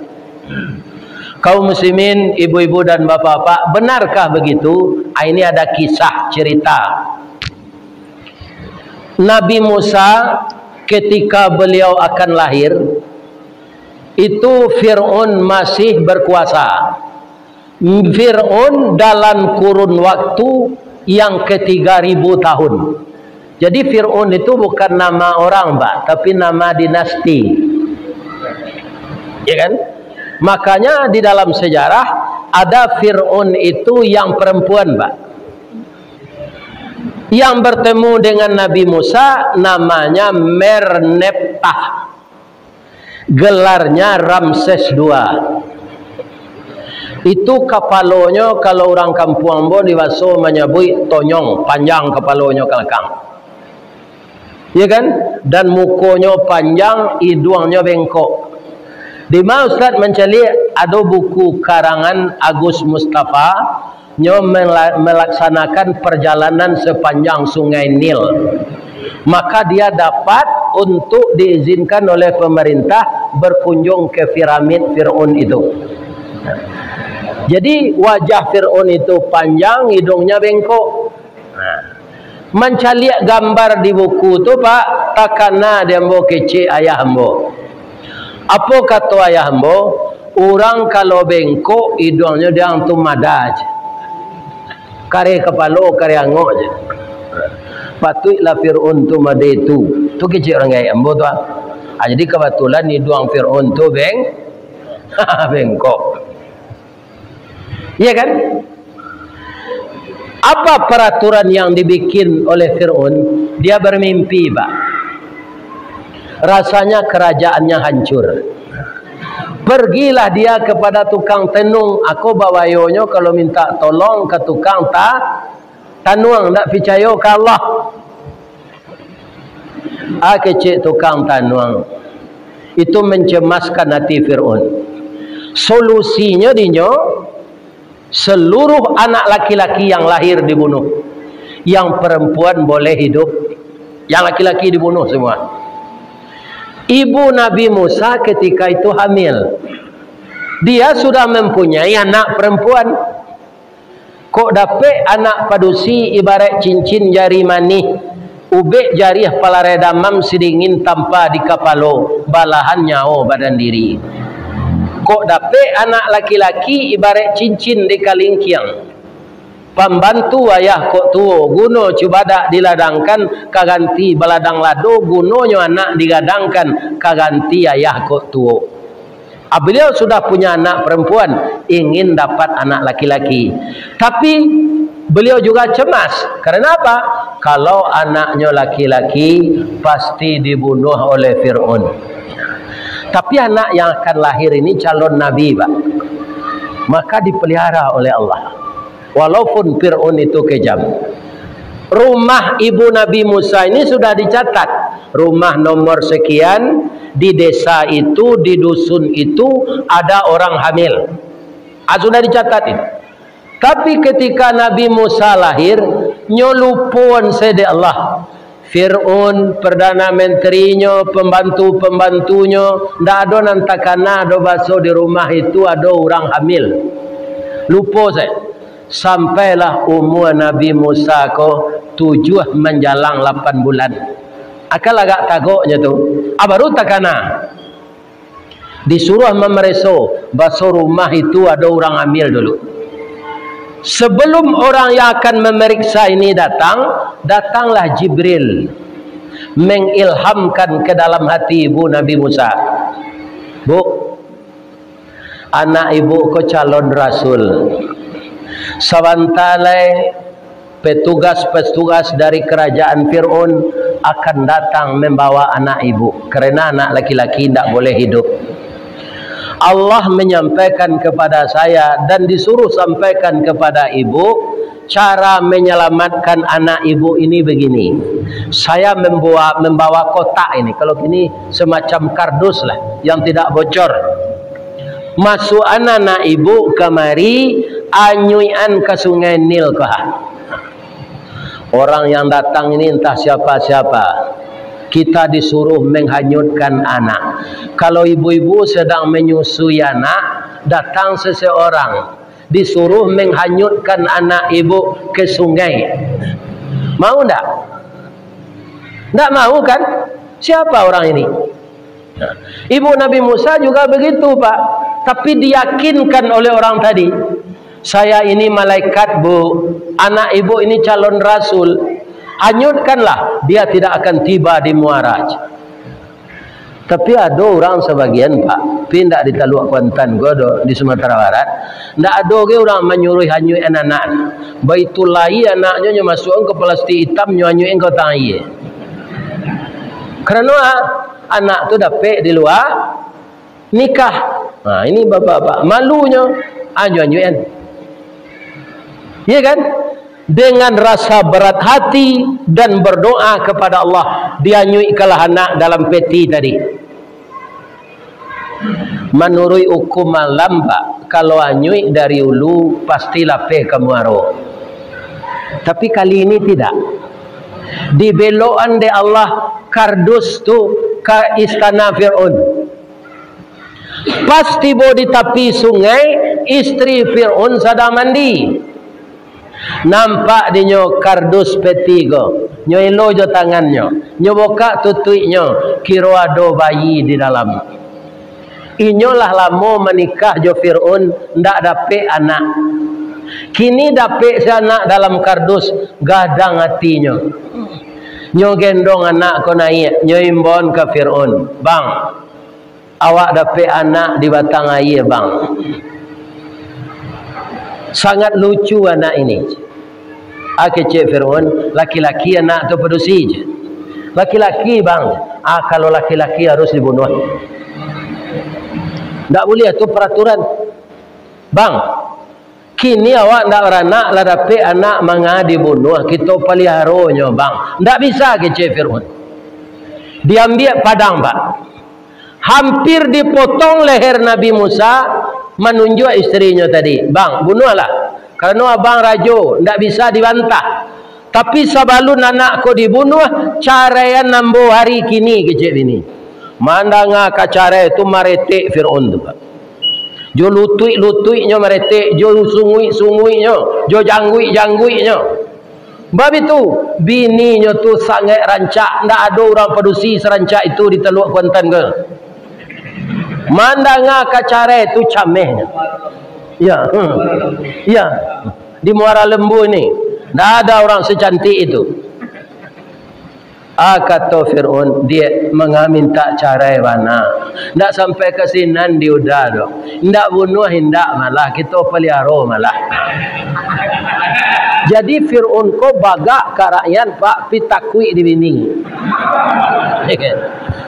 Kaum muslimin, ibu-ibu dan bapak-bapak, benarkah begitu? Ah, ini ada kisah cerita. Nabi Musa, ketika beliau akan lahir, itu Fir'aun masih berkuasa. Fir'aun dalam kurun waktu yang ketiga ribu tahun. Jadi, Fir'aun itu bukan nama orang, Pak, tapi nama dinasti. Ya kan? Makanya, di dalam sejarah ada Fir'aun itu yang perempuan, Pak. Yang bertemu dengan Nabi Musa namanya Merneptah. Gelarnya Ramses dua. Itu kapalonyo, kalau urang kampuang ambo di baso manyabuik tonyong, panjang kapalonyo ka balakang. Ya kan? Dan mukonyo panjang, iduangnyo bengkok. Di ma Ustaz mancaliak? Ado buku karangan Agus Mustafa, nyo mela-, melaksanakan perjalanan sepanjang Sungai Nil. Maka dia dapat untuk diizinkan oleh pemerintah berkunjung ke piramid Fir'aun itu. Jadi, wajah Fir'aun itu panjang, hidungnya bengkok. Nah, mancaliak gambar di buku tu, Pak, takana di ambo kecek ayah ambo. Apo kato ayah ambo? Urang kalau bengkok, iduangnyo diang tu mada je. Kareh kapalo, kareh angok je. Patuiklah Fir'aun tu mode tu. Tu kecek urang gaek ambo tu, ah. Ah, jadi, kabatulan iduang Fir'aun tu beng-, bengkok. Iya kan? Apa peraturan yang dibikin oleh Fir'aun? Dia bermimpi, Pak. Rasanya kerajaannya hancur. Pergilah dia kepada tukang tenung. Ako bawayonyo kalau minta tolong ka tukang ta-, tanuang, ndak picayo ka Allah. Ah, kecek tukang tanuang. Itu mencemaskan hati Fir'aun. Solusinyo dinyo, seluruh anak laki-laki yang lahir dibunuh. Yang perempuan boleh hidup. Yang laki-laki dibunuh semua. Ibu Nabi Musa ketika itu hamil. Dia sudah mempunyai anak perempuan. Kok dapek anak padusi ibarat cincin jari manih, ubek jariah palarai damam sidingin tampa di kapalo, balahan nyawo badan diri. Kok dapek anak laki-laki ibarat cincin di kalingkiang. Pambantu ayah kok tuwo, guno cubadak diladangkan, ka ganti baladang lado, gunonyo anak digadangkan, ka ganti ayah kok tuwo. Ah, beliau sudah punya anak perempuan, ingin dapat anak laki-laki. Tapi, beliau juga cemas. Karena apa? Kalau anaknyo laki-laki, pasti dibunuh oleh Fir'aun. Tapi anak yang akan lahir ini calon nabi, Pak. Maka dipelihara oleh Allah. Walaupun Fir'aun itu kejam. Rumah ibu Nabi Musa ini sudah dicatat. Rumah nomor sekian, di desa itu, di dusun itu, ada orang hamil. Ah, sudah dicatat itu. Tapi ketika Nabi Musa lahir, nyo lupoan se dek Allah. Fir'aun, Perdana Menterinyo, pembantu-pembantunyo, ndak ado nan takana do baso di rumah itu ado urang hamil. Lupo se. Sampailah umua Nabi Musa ko tujuah manjalang lapan bulan. Akan agak tagoknyo tu. Ah, baru takana. Disuruah mamareso, baso rumah itu ado urang hamil dulu. Sebelum orang yang akan memeriksa ini datang, datanglah Jibril mengilhamkan ke dalam hati ibu Nabi Musa. Bu, anak ibu ko calon rasul. Sabanta lai petugas-petugas dari kerajaan Fir'aun akan datang membawa anak ibu, karena anak laki-laki ndak boleh hidup. Allah menyampaikan kepada saya dan disuruh sampaikan kepada ibu, cara menyelamatkan anak ibu ini begini. Saya membawa, membawa kotak ini, kalau kini semacam kardus lah, yang tidak bocor. Masuakan anak ibu kamari, anyuikan ka Sungai Nil ko ha. Orang yang datang ini entah siapa-siapa. Kita disuruh menghanyutkan anak. Kalau ibu-ibu sedang menyusui anak, datang seseorang, disuruh menghanyutkan anak ibu ke sungai. Mau ndak? Ndak mau kan? Siapa orang ini? Nah, ibu Nabi Musa juga begitu, Pak. Tapi diyakinkan oleh orang tadi, "Saya ini malaikat, Bu. Anak ibu ini calon rasul. Hanyutkanlah, dia tidak akan tiba di muara." Tapi ado urang sabagian, Pak, pi ndak di Taluak Kuantan ko do, di Sumatera Barat, ndak ado ge urang manyuruh hanyuik anak. Baitu lai anaknyo, nyo masuakan ka palastik itam, nyo hanyuikan ka batang aia. Karano, ah, anak tu dapek di lua nikah. Nah, ini bapak-bapak, malunyo, anyo-anyoan. Iya kan? Dengan rasa berat hati dan berdoa kepada Allah, dianyuikkanlah anak dalam peti tadi. Manuruik hukum alam, Pak, kalau anyuik dari ulu, pasti lapeh ka muaro. Tapi kali ini tidak. Dibelokan dek Allah kardus tu ka istana Fir'aun. Pas tibo di tapi sungai, isteri Fir'aun sadang mandi. Nampak dinyo kardus peti ko, nyo elo jo tangannyo, nyo bukak tutuiknyo, kiro ado bayi di dalam. Inyo lah lamo manikah jo Fir'aun, ndak dapek anak. Kini dapek se anak dalam kardus, gadang atinyo. Nyo gendong anak ko naiak, nyo imbauan ka Fir'aun, "Bang, awak dapek anak di batang aia, Bang. Sangat lucu anak ini." Ah, kecek Fir'aun, "Laki-laki anak tu padusi je." "Laki-laki, Bang." "Ah, kalau laki-laki harus dibunuh. Ndak buliah, tu peraturan." "Bang, kini awak ndak baranak, lah dapek anak manga dibunuh, kito paliharonyo, Bang." "Ndak bisa," kecek Fir'aun. Diambiak padang, Pak. Hampir dipotong leher Nabi Musa, manunjuak isterinyo tadi, "Bang, bunuahlah. Karano abang rajo, ndak bisa dibantah. Tapi sabalun anak ko dibunuah, caraian ambo hari kini," kecek bini. Mandanga ka carai tu, maretek Fir'aun tu, Pak. Jo lutuik-lutuiknyo maretek, jo sunguik-sunguiknyo, jo jangguik-jangguiknyo. Bab itu, bininyo tu sangaik rancak, ndak ado urang padusi sarancak itu di Taluak Kuantan ko. Mandanga ka carai tu camehnyo. Ya, hmm. Ya. Di Muara Lembu ni, ndak ada urang secantik itu. Ah, kato Fir'aun, "Diak, manga mintak carai bana. Ndak sampai ka sinan di uda doh. Indak bunuah, indak malah, kito paliaro malah." Jadi Fir'aun ko bagak ka rakyat, Pak, pi takuik di bini.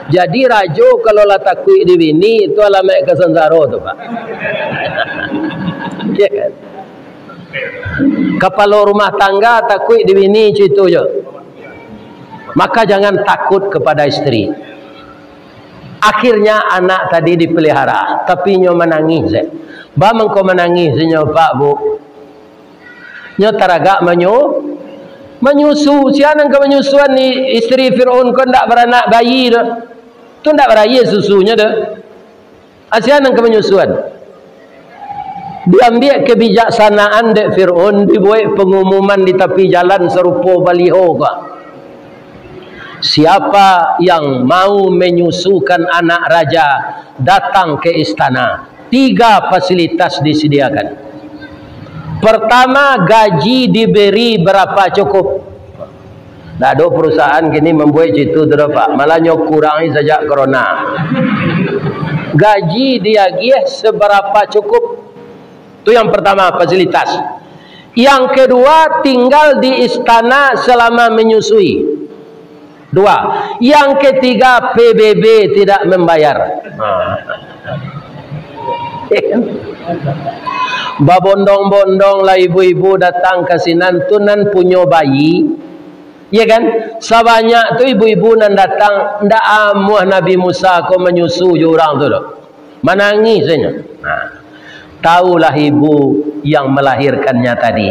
Jadi rajo kalau lah takuik di bini, itu alamaik ka sansaro tu, Pak. Ya kan? Kapalo rumah tangga takuik di bini, cuito jo. Maka jangan takut kepada isteri. Akhirnya anak tadi dipelihara, tapi inyo manangih se. Baa mangko manangih se nyo, Pak, Bu? Nyo taragak manyu-, manyusu. Sia nan ka manyusuan i-, isteri Firaun ko ndak baranak bayi tu. Tu ndak baraia susunyo tu. Sia nan ka manyusuan. Diambiak kebijaksanaan dek Firaun, dibuek pangumuman di tapi jalan sarupo baliho ko. Siapa yang mau menyusukan anak raja, datang ke istana. Tiga fasilitas disediakan. Pertama, gaji diberi berapa cukup. Ndak ado perusahaan kini mambuek cito tu doh, Pak. Malah nyo kurangi sajak corona. Gaji diagiah seberapa cukup. Tu yang pertama, fasilitas. Yang kedua, tinggal di istana selama menyusui. Dua. Yang ketiga, P B B tidak membayar. Ha. Babondong-bondong lah ibu-ibu datang ka sinan tu nan punyo bayi. Ya kan? Sabanyak tu ibu-ibu nan datang, ndak amuah Nabi Musa ko manyusu jo urang tu doh. Manangih sajo. Nah, tahulah ibu yang melahirkannya tadi.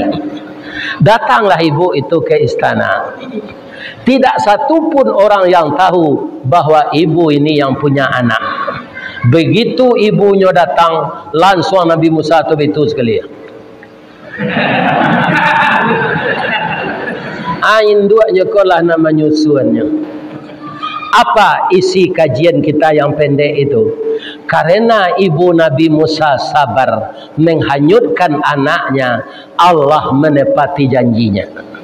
Datanglah ibu itu ke istana. Tidak satu pun orang yang tahu bahwa ibu ini yang punya anak. Begitu ibunyo datang, lansuang Nabi Musa tu baitu sakali. Ah, induaknyo ko lah nan manyusuannyo. Apa isi kajian kita yang pendek itu? Karena ibu Nabi Musa sabar menghanyutkan anaknya, Allah menepati janjinya.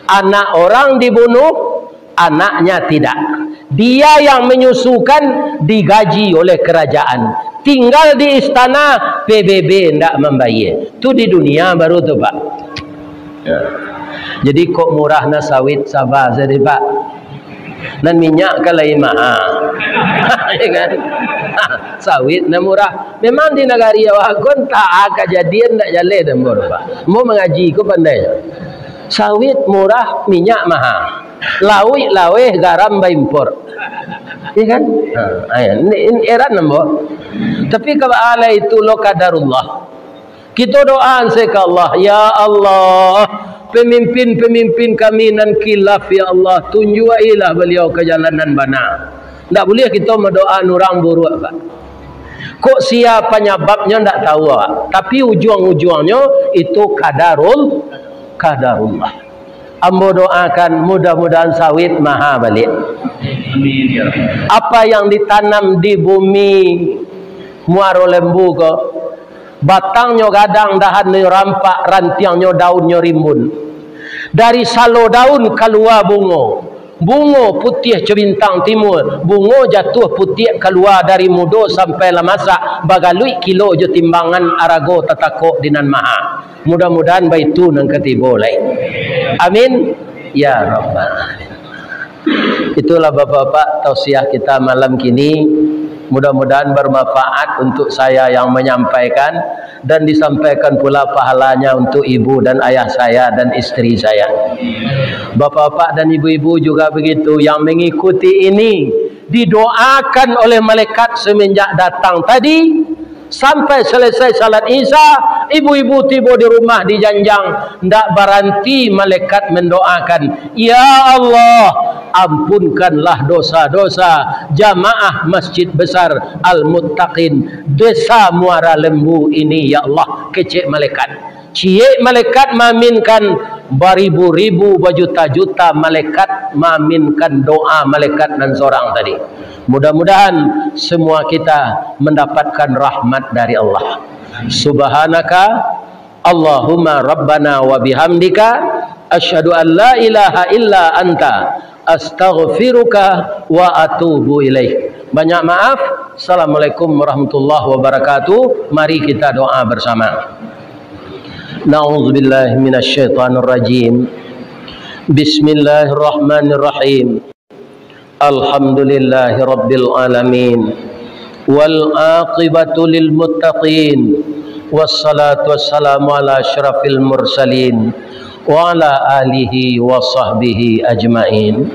Anak orang dibunuh, anaknya tidak. Dia yang menyusukan, digaji oleh kerajaan. Tinggal di istana, P B B ndak mambayar. Tu di dunia baru tu, Pak. Ya. Jadi kok murah na sawit, saba sajo, Pak. Nan minyak kan lain maha. Ya kan? Sawit nan murah. Memang di nagari awak ko antah kajadian ndak jaleh dambor, Pak. Mau mangaji ko pandai. Sawit murah, minyak maha. Lauik laweh, garam baimpor. Ya kan? Ha, ayo, ni, ni heran ambo. Tapi kalau alai itu lo kadarullah. Kito doa se ka Allah, "Ya Allah, pemimpin-pemimpin kami nan khilaf, ya Allah, tunjuailah baliau ka jalan nan bana." Ndak buliah kito madoa urang buruak, Pak. Kok sia panyababnyo ndak tahu awak, tapi ujuang-ujuangnyo itu kadarul-, kadarullah. Ambo doakan, mudah-mudahan sawit maha baliak. Amin, ya Rabbal. Apa yang ditanam di bumi Muaro Lembu ko, batangnyo gadang, dahannyo rampak, rantiangnyo daunnyo rimbun. Dari salo daun kalua bungo. Bungo putiah co bintang timua, bungo jatuah putiak kalua dari mudo sampai lah masak, bagaluik kilo jo timbangan, arago tatakok di nan maha. Mudah-mudahan baitu nan katibo lai. Amin. Ya Rabbal Alamin. Itulah Bapak-bapak tausiah kita malam kini. Mudah-mudahan bermanfaat untuk saya yang menyampaikan, dan disampaikan pula pahalanya untuk ibu dan ayah saya dan isteri saya. Bapak-bapak dan ibu-ibu juga begitu, yang mengikuti ini didoakan oleh malaikat semenjak datang tadi sampai selesai salat Isya. Ibu-ibu tibo di rumah dijanjang, ndak baranti malaikat mendoakan, "Ya Allah, ampunkanlah dosa-dosa jamaah Masjid Besar Al-Muttaqin Desa Muara Lembu ini, ya Allah," kecek malaikat. Ciek malaikat maaminkan, baribu-ribu, bajuta-juta malaikat maaminkan doa malaikat nan sorang tadi. Mudah-mudahan semua kita mendapatkan rahmat dari Allah. Subhanaka Allahumma Rabbana wa bihamdika, asyhadu an la ilaha illa anta, astaghfiruka wa atubu ilaik. Banyak maaf. Assalamualaikum warahmatullahi wabarakatuh. Mari kita doa bersama. Na'udzubillahi minasyaitonirrajim. Bismillahirrahmanirrahim. Alhamdulillahirabbil alamin. Wal aqibatu lil muttaqin. Wassalatu wassalamu ala asyrafil mursalin wa ala alihi wa sahbihi ajmain.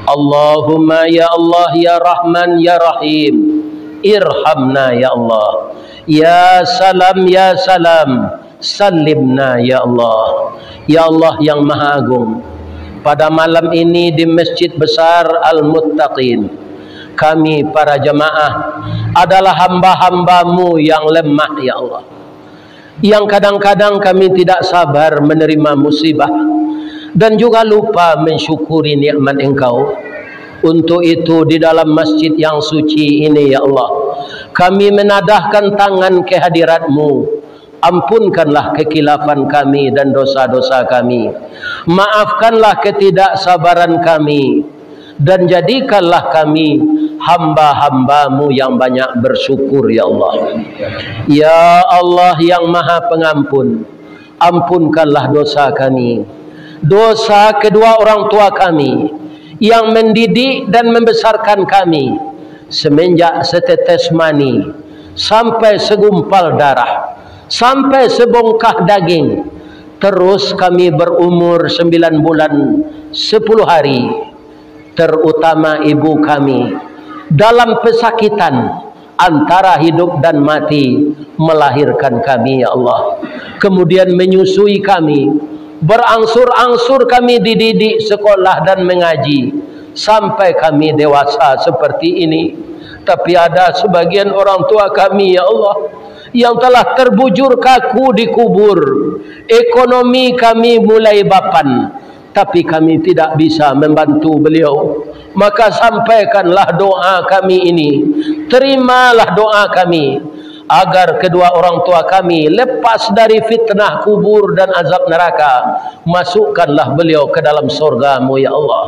Allahumma ya Allah, ya Rahman, ya Rahim, irhamna ya Allah. Ya Salam, ya Salam, salimna ya Allah. Ya Allah yang Maha Agung, pada malam ini di Masjid Besar Al-Muttaqin, kami para jamaah adalah hamba-hamba-Mu yang lemah, ya Allah, yang kadang-kadang kami tidak sabar menerima musibah dan juga lupa mensyukuri nikmat Engkau. Untuk itu, di dalam masjid yang suci ini, ya Allah, kami menadahkan tangan ke hadirat-Mu. Ampunkanlah kekhilafan kami dan dosa-dosa kami. Maafkanlah ketidaksabaran kami. Dan jadikanlah kami hamba-hamba-Mu yang banyak bersyukur, ya Allah. Ya Allah yang Maha Pengampun, ampunkanlah dosa kami, dosa kedua orang tua kami, yang mendidik dan membesarkan kami, semenjak setetes mani sampai segumpal darah, sampai sebongkah daging, terus kami berumur sembilan bulan sepuluh hari, terutama ibu kami, dalam pesakitan antara hidup dan mati, melahirkan kami, ya Allah. Kemudian menyusui kami, Berangsur-angsur kami dididik sekolah dan mengaji, sampai kami dewasa seperti ini. Tapi ada sebagian orang tua kami, ya Allah, yang telah terbujur kaku di kubur. Ekonomi kami mulai bapan, tapi kami tidak bisa membantu beliau. Maka sampaikanlah doa kami ini. Terimalah doa kami, agar kedua orang tua kami lepas dari fitnah kubur dan azab neraka. Masukkanlah beliau ke dalam surga-Mu, ya Allah.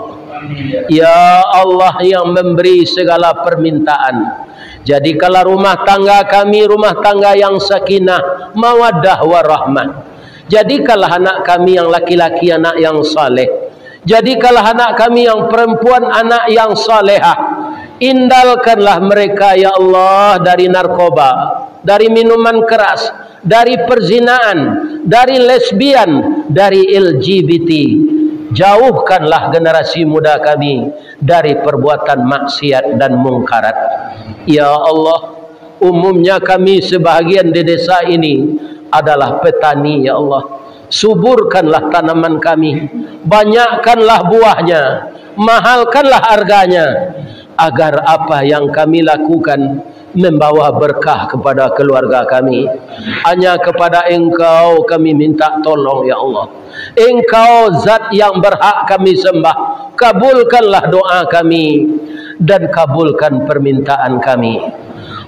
Ya Allah yang memberi segala permintaan, jadikanlah rumah tangga kami rumah tangga yang sakinah, mawaddah, warahmah. Jadikanlah anak kami yang laki-laki anak yang saleh. Jadikanlah anak kami yang perempuan anak yang salehah. Indalkanlah mereka, ya Allah, dari narkoba, dari minuman keras, dari perzinaan, dari lesbian, dari L G B T. Jauhkanlah generasi muda kami dari perbuatan maksiat dan mungkarat. Ya Allah, umumnya kami sebahagian di desa ini adalah petani, ya Allah. Suburkanlah tanaman kami, banyakkanlah buahnya, mahalkanlah harganya, agar apa yang kami lakukan membawa berkah kepada keluarga kami. Hanya kepada Engkau kami minta tolong, ya Allah. Engkau zat yang berhak kami sembah. Kabulkanlah doa kami dan kabulkan permintaan kami.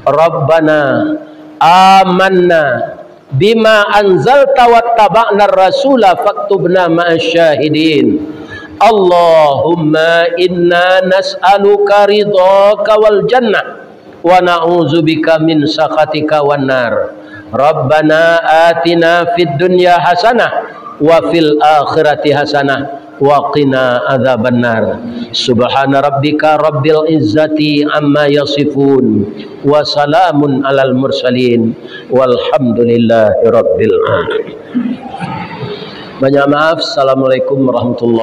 Rabbana amanna bima anzalta wattaba'nar rasula faktubna ma'asy syahidin. Allahumma inna nas'aluka ridhaka wal jannah, wa na'udzubika min sakhatika wan nar. Rabbana atina fid dunya hasanah, wa fil akhirati hasanah, wa qina adzabannar. Subhana rabbika rabbil izzati amma yasifun, wa salamun alal mursalin, walhamdulillahi rabbil alamin. Banyak maaf. Assalamualaikum warahmatullahi